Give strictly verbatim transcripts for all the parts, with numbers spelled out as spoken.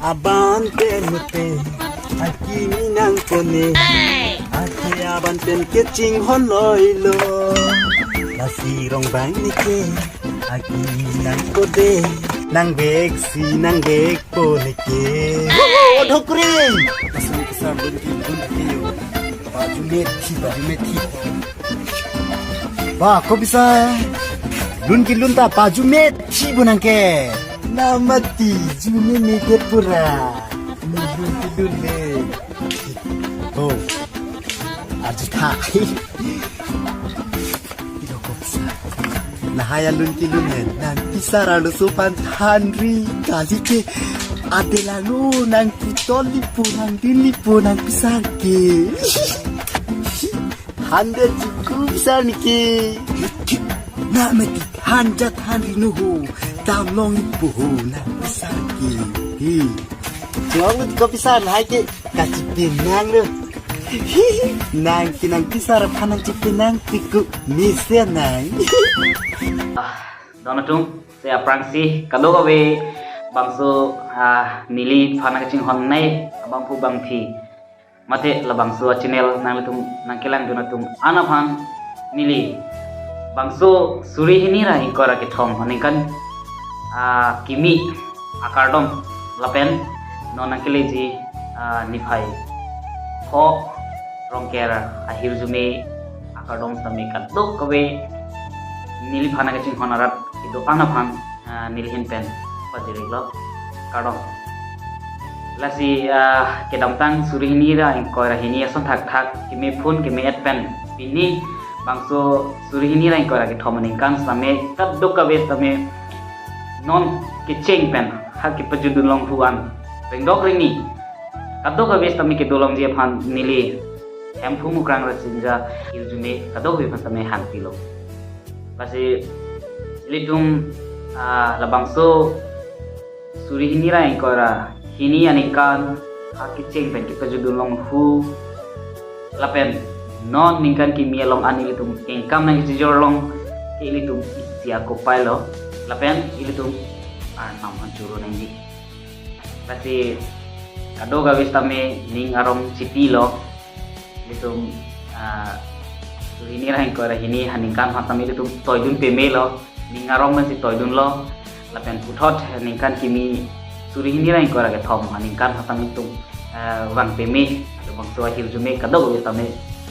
Aban pen mute, akimi nangkone. Ake aban pen kechinghon loilo. Lasi rong bang neke, akimi nangkode. Nang bek si nang bek po neke. Odhokri. Pasang pasang bunti bunti yo. Paju methi, paju methi. Ba, ko bisa lun kelun ta paju methi bonang ke. Namati jumi mete pura. Ni lun kelun le. Oh. Aju tha. Ilo ko bisa. Lahai alun kelun hen. Nang pisar arloso aphan thanri kali ke. Adelangno nang putol lipo nang din lipo nang pisar ke. Hundred jukru pisar neke. Namati hanjat hanri no ho. Damlong ipo ho nang pisar ke. He. Jong ko pisar hai ke kachipi nanglo. Nang ke nang pisar aphan nang chipi nang piku mesen nang. Ah, don atum, se aphrangsi kadokave bangso, ah, neliphan nangchinghon nei abangphu bangphi. Mate labangso a-channel nanglitum nangkelangdun atum an aphan neli bangso suri hini ra ingkoi ra kethom aningkan, ah, kimi akardom lapen non nangkeleji, ah, niphai kho Rongker ahirjume akardom sitame kadokave neliphan nangchinghon arat kedo-an aphan, ah, neli ahin pen pajir-iklo. Kardom. Lasi, ah, kedamtang suri hini ra ingkoi ra hini ason thakthak keme phone keme-et pen pini bangso suri hini ra ingkoi ra kethom aningkan sitame kadokave sitame non kecheng pen ha kepajudun longhu an rengdok rengni kadokave sitame kedo longji aphan neli Hemphu Mukrang Rasinja ahirjume kadokave aphan sitame hangpilo. Lasi ilitum, ah, labangso suri hini ra ingkoi ra hini aningkan ha kecheng pen kepajudun longhu lapen non ningkan kimi along an ilitum kengkam nangchijor along ke ilitum isi akopai lo lapen ilitum arnam an choro nangji. Lasi kadokave sitame ning arong chipilo. Ilitum, ah, suri hini ra ingkoi ra hini aningkan aphan sitame ilitum toidun pemelo. Ning arong pensi toidunlo. Lapen puthot ningkan kimi suri hini ra ingkoi ra kethom aningkan aphan sitame ilitum, ah, vang peme. Labangso ahirjume kadokave sitame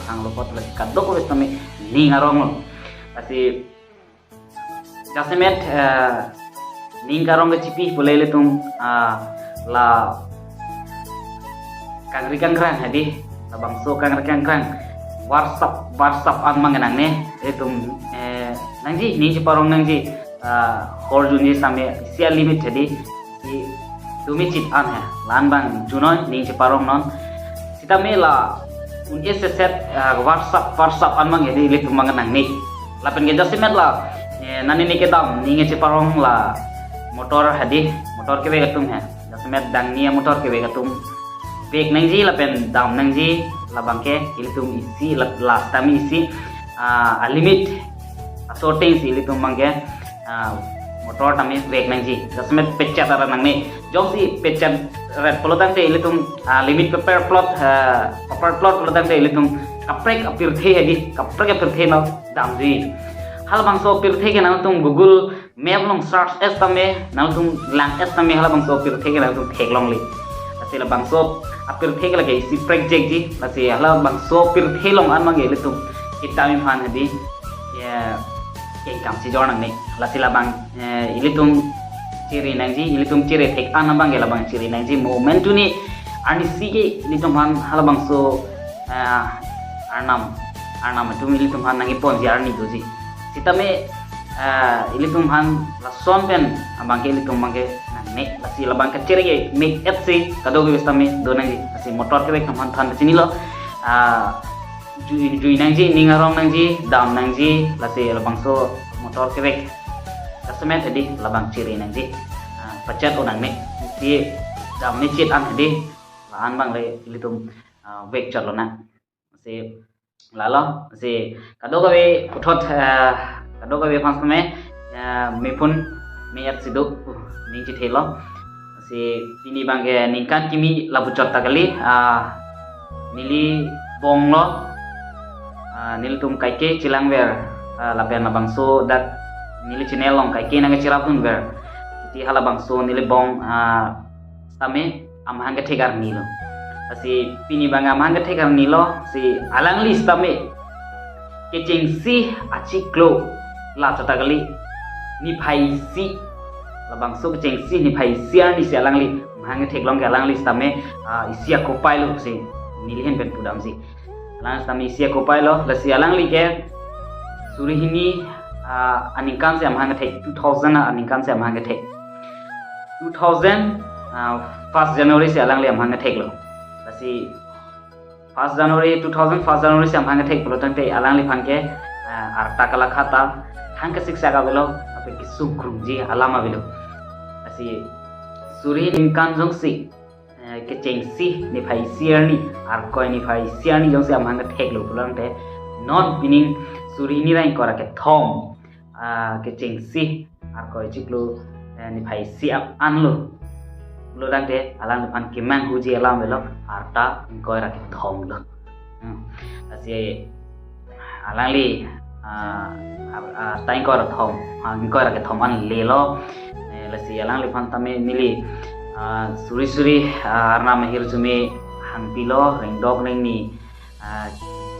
hanglo apot lasi kadokave sitame ning aronglo. Lasi jasemet, eh, ning karong kechipi pule ilitum, ah, la kangri kangkrang hadi, labangso kangri kangkrang WhatsApp, WhatsApp an mang nangne, ilitum, eh, nangji, ning cheparong nangji, ah, hor junji sitame isi a-limit hadi, i dumi chit an he, la-an bang junoi, ning cheparong non. Sitame la un-e seset, ah, WhatsApp, WhatsApp an mang hadi ilitum mang nangne. Lapen ke jasemet la, eh, nani ne kedam, ning cheparong la motor hadi, motor kevek atum he. Jasemet dangni amotor kevek atum vek nangji lapen dam nangji labang ke ilitum isi la, la sitame isi, ah, a-limit aso ateng si ilitum mang ke, ah, motor tame vek nangji. Jasemet pechat ara nangne. Jongsi pechat ret pulotangte ilitum, ah, limit paper plot, ah, paper plot pulotangte ilitum kaprek apirthe hadi, kaprek apirthe no damji. Halabangso apirthe ke nangtum Google Map along search-et tame, nangtum lang-et tame halabangso apirthe ke nangtum theklongle. Lasi labangso apirthe ke lake isi prekjekji, lasi halabangso apirthe along an mang ke ilitum kedam aphan hadi, ya, kengkam chijor nangne. Lasi labang, eh, ilitum chiri nangji, ilitum chiri thek an abang ke labang chiri nangji. Mo mentuni arnisi ke ilitum aphan halabangso, eh, arnam, arnam atum ilitum aphan nangkeponji arni doji. Sitame, eh, ilitum aphan lason pen abang ke ilitum mang ke nangne. Lasi labang kachiri ke mek-et si kadokave sitame do nangji. Lasi motor kevek atum aphan than chinilo. Ah, jui, jui nangji, ning arong nangji, dam nangji, lasi labangso motor kevek jasemet hadi labang chiri nangji. Ah, pechat-o nangne, si dam ne chit an hadi, la-an bang le ilitum, ah, vek chot lonang. Si lalo, si kadokave puthot, ah, kadokave aphan sitame, ah, me phone me-et si do, ning chithelo. Si pini abangke ningkan kimi lapuchot ta kali, ah, neli bong lo, ah, nelitum kaike chelangver, ah, lapen labangso dak neli channel along kaike nangcherapdunver. Siti halabangso neli bong, ah, sitame amahang kethek arni lo. Lasi pini abang amahang kethek arni lo, si alangli sitame kechengsi achiklo, la chot ta kali, niphai isi. Labangso kechengsi niphai isi arni si alangli amahang kethek along ke alangli sitame, ah, isi akopai lo si neli ahin pen pudam si. Alang sitame isi akopai lo, lasi alangli ke suri hini, ah, aningkan si amahang kethek, two thousand aningkan si amahang kethek. Two thousand, ah, first January si alangli amahang kethek lo. Lasi first January, two thousand first January si amahang kethek pulo tangte alangliphan ke, ah, arta kalakha ta thang kesiksak avelo, lapen kesung krungji alam avelo. Lasi suri ningkan jongsi, eh, kechengsi niphai isi arni, arkoi niphai isi arni jongsi amahang kethek lo pulo tangte, non pining suri hini ra ingkoi ra kethom, ah, kechengsi arkoi chiklo, eh, niphai isi ap an lo pulo tangte alangliphan kemang huji alam avelo, arta ingkoi ra kethom lo. Hmm. Lasi alangli, ah, ah, arta ingkoi ra thom, ah, ingkoi ra kethom an le lo. Eh, lasi alangliphan tame neli, ah, suri suri, ah, arnam ahirjume hangpi lo, rengdok rengni, ah,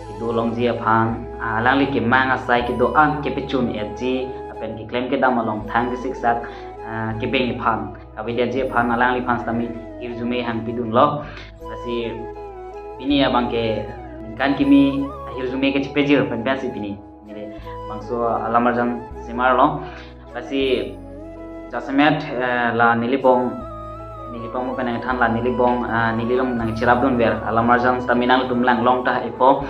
kedo longji aphan, ah, alangli kemang asai kedo-an kepachun-etji, lapen keklem kedam along thang kesiksak, ah, kebeng aphan, kavedetji aphan alangliphan sitame hirjume hangpidun lo. Lasi pini abangke ningkan kimi ahirjume kechepajir pen pensi pini neli bangso alamarjan semar lo. Lasi jasemet, eh, la neli bong, neli bong mo penang than la neli bong, ah, neli along nangcherapdunver alamarjan sitame nangtum lang long tahai po.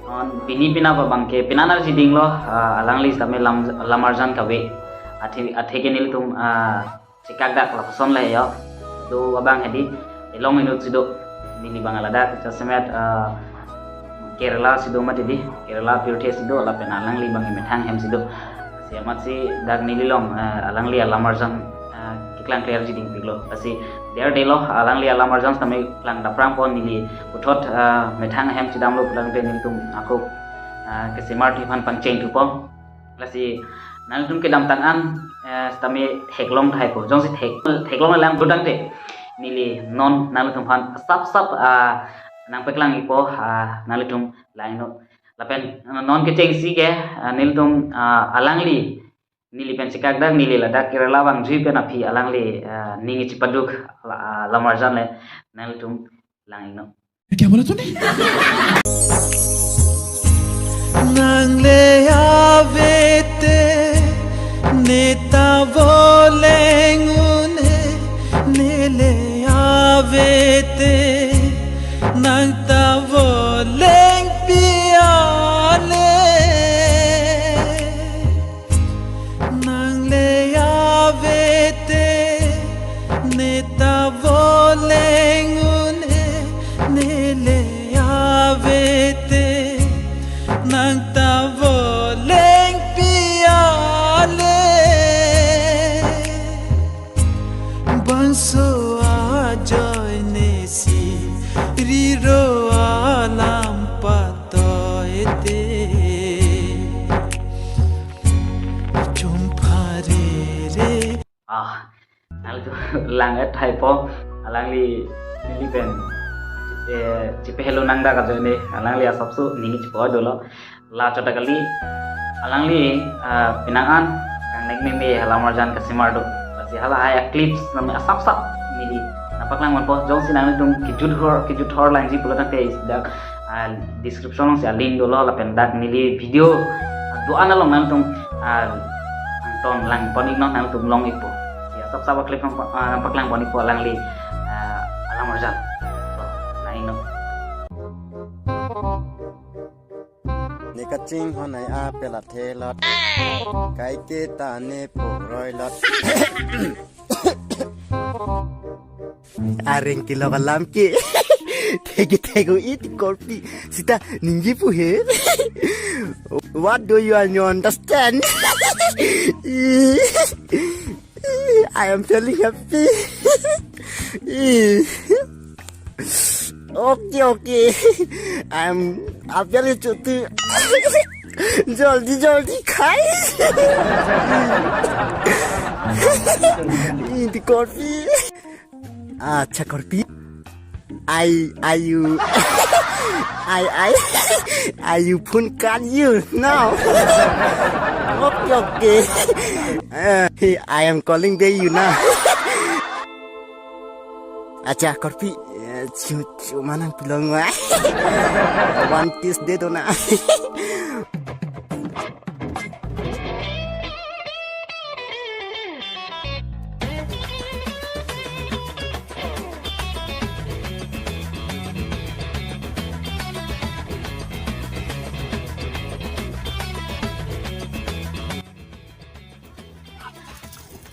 Non pini pina abangke pina arjiding lo, ah, alangli sitame lam, alamarjan kave. Athe, athe ke nelitum, ah, chekak dak lapuson le yo. Do abang hedi, elong inut si do. Neli abang ladak jasemet, ah, Kerala si do mati di, Kerala pirthe si do, lapen alangli abang methang hem si do. Si amatsi dak neli along, ah, alangli alamarjan, ah, keklang clear jiding piklo. Lasi der delo alangli alamarjan sitame klang daprang pon neli puthot, ah, methang hem chedam lo pulang te nelitum ako, ah, kesemar thiphan pangcheng thupo. Lasi nangtum kedamtang an, eh, sitame theklong tahai po. Jongsi thek, theklong lang pulo tangte neli non nangtumphan asap sap, ah, nangpaklang ikpo, ah, nangtum lang iknon. Lapen non kechengsi ke, ah, nelitum, ah, alangli, neli pen chekak dak neli ladak Kerala vangjui pen aphi alangli, ah, ning chipaduk la, ah, alamarjan le nangtum lang iknon. क्या बोला तूने? Nang le avete, ne ta voleng un-e, ne le avete, nang ta voleng pi ale. Nang le avete, ne ta voleng un-e, ne le avete, nang ta voleng pi ale. Bangso ajoine si riro alam patoite. Chum phare re. Ah, nangtum lang-et hai po, alangli neli pen, eh, chipehelo nang dak ajoine, alangli asapso ning chipo dolo. La chot ta kali, alangli, ah, penang an kangnek meme alamarjan kasemar do. Lasi halahai a-clips nang asap sap neli nangpaklang ponpo, jongsi nangtum kejut hor, kejut hor langji pulo tangte dak, ah, description alongsi a-link dolo lapen dak neli video, ah, do-an along nangtum, ah, angton lang pon iknon, nangtum long ikpo. Ya, asap sap a-clip nang, ah, nangpaklang pon ikpo alangli, ah, alamarjan. So, lang iknon. Ne kachinghon ai apel athe lot. Kaike ta ne poroi lot. Areng kelok alam ke. Thegi thegu it korpi. Sita ningji pu he. What do you and you understand? I am feeling happy. Eh. Okay, okay. I'm apel chutu. Jaldi, jaldi khai. Indi korpi. Acha korpi. Ai, ayu. Ai, ai. Ayu phone call you now. Okay, okay. Eh, I am calling back you now. Acha korpi, eh, chu, chu manang pilong wa. One piece de dona.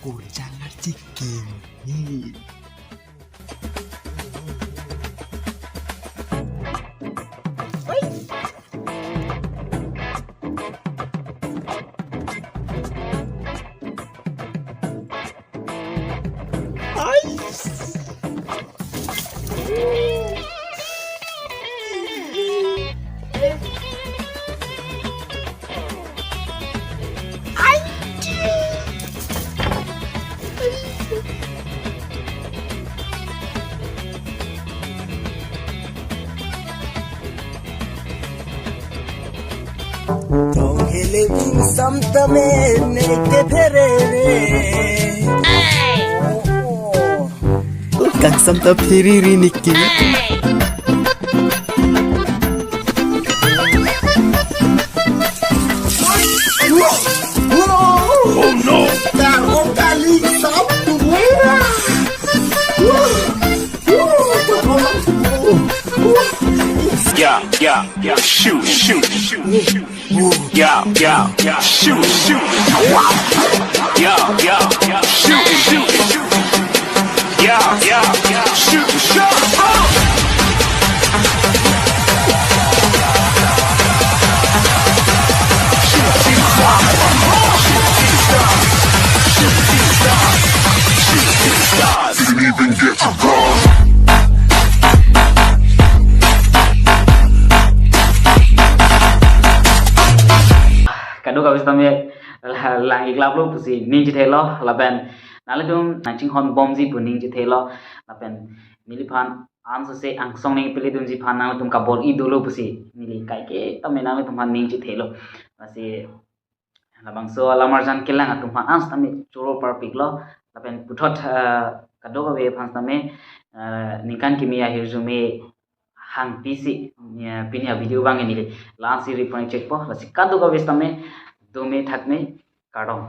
Kurjang archikim. Dong hele bing sam tame ne ke phere re. Kangsam ta phiri ri niki. Oh no! Karo kali sab tu mera. Yeah, yeah, yeah, shoot, shoot, shoot, shoot. Yeah, yeah, yeah, shoot, shoot. Yeah, yeah, yeah, shoot, shoot, shoot. Yeah, yeah, yeah, shoot, shoot. Shooting stars. Shooting stars. Shooting stars. Shooting stars. Didn't even get to run. Kadokave sitame la-, lang-ik laplo pusi ning chethelo, lapen nanglitum nangchinghon bomji pu ning chethelo, lapen neliphan ansose angsong ning pele dunji aphan nanglitum kabor-i dolo pusi neli kaike tame nanglitum aphan ning chethelo. Lasi labangso alam arjan kelang atum aphan an sitame choro parpiklo, lapen puthot, eh, kadokave aphan sitame, eh, ningkan kimi ahirjume hangpisi, eh, pini avideo abang neli la-ansi ri pon-ik chekpo, lasi kadokave sitame dome thakme, kardom.